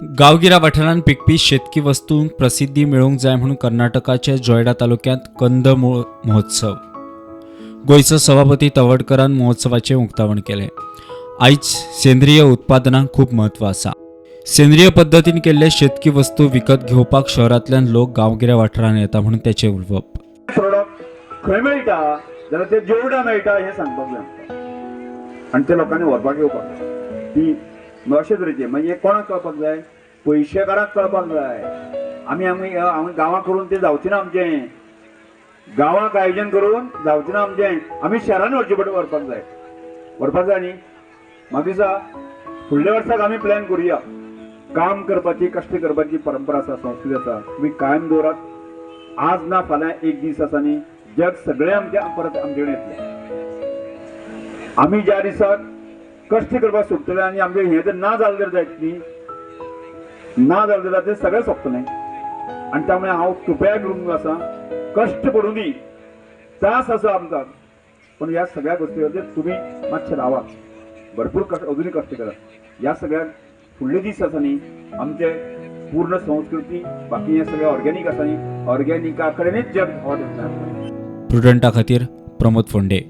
गांवगिऱ्या वाठारांत पिकपी शेतकी वस्तूंक प्रसिद्धी मेळोवंक जाय म्हणून कर्नाटकाच्या जोयडा तालुक्यांत कंदमूळ महोत्सव. गोंयचो सभापती तवडकरान महोत्सवाचें उक्तावण केलें. आयज सेंद्रीय उत्पादनांक खूब म्हत्व आसा. सेंद्रीय पद्दतीन केल्ले शेतकी वस्तू विकत घेवपाक शहरांतल्यान लोक गांवगिऱ्या वाठारांत येता म्हणून त्याचें उलोवप. प्रोडक्ट खंय मेळटा जाल्यार ते जेवणां मेळटा हें सांगपाक जाय आमकां आनी ते लोकांनी व्हरपाक येवपाक जाय. ती अशे तरेचे म्हणजे कोणाक कळपाक जाय? पयशेकाराक कळपाक जाय. आमी आमी आमी गांवां करून ते जावचे ना. आमचें गांवाक आयोजन करून जावचें ना आमचें. आमी शहरान व्हरचे पडटा, व्हरपाक जाय, व्हरपाक जाय न्ही. म्हाका दिसता फुडल्या वर्साक आमी प्लॅन करुया. काम करपाची, कश्ट करपाची परंपरा आसा, संस्कृती आसा, तुमी कायम दवरात. आज ना फाल्यां एक दीस आसा न्ही, जग सगळें आमचे परत आमचे कडेन येतलें. आमी ज्या दिसाक कश्ट करपाक सोडटले आनी आमचें हें जर ना जालें जर जायत न्ही, ना जालें जाल्यार तें सगळें सोंपतलें. आनी त्यामुळे हांव कृपया करून आसा, कश्ट पडूं दी, त्रास आसा आमकां, पण ह्या सगळ्या गोश्टी खातीर तुमी मातशे रावात. भरपूर कश्ट, अजुनूय कश्ट करात. ह्या सगळ्या फुडले दीस आसा न्ही, आमचे पूर्ण संस्कृती बाकी हें सगळें ऑर्गेनीक आसा न्ही, ऑर्गेनिका कडेनच जग धांवत येतलें. प्रुडंटा खातीर प्रमोद फोंडे.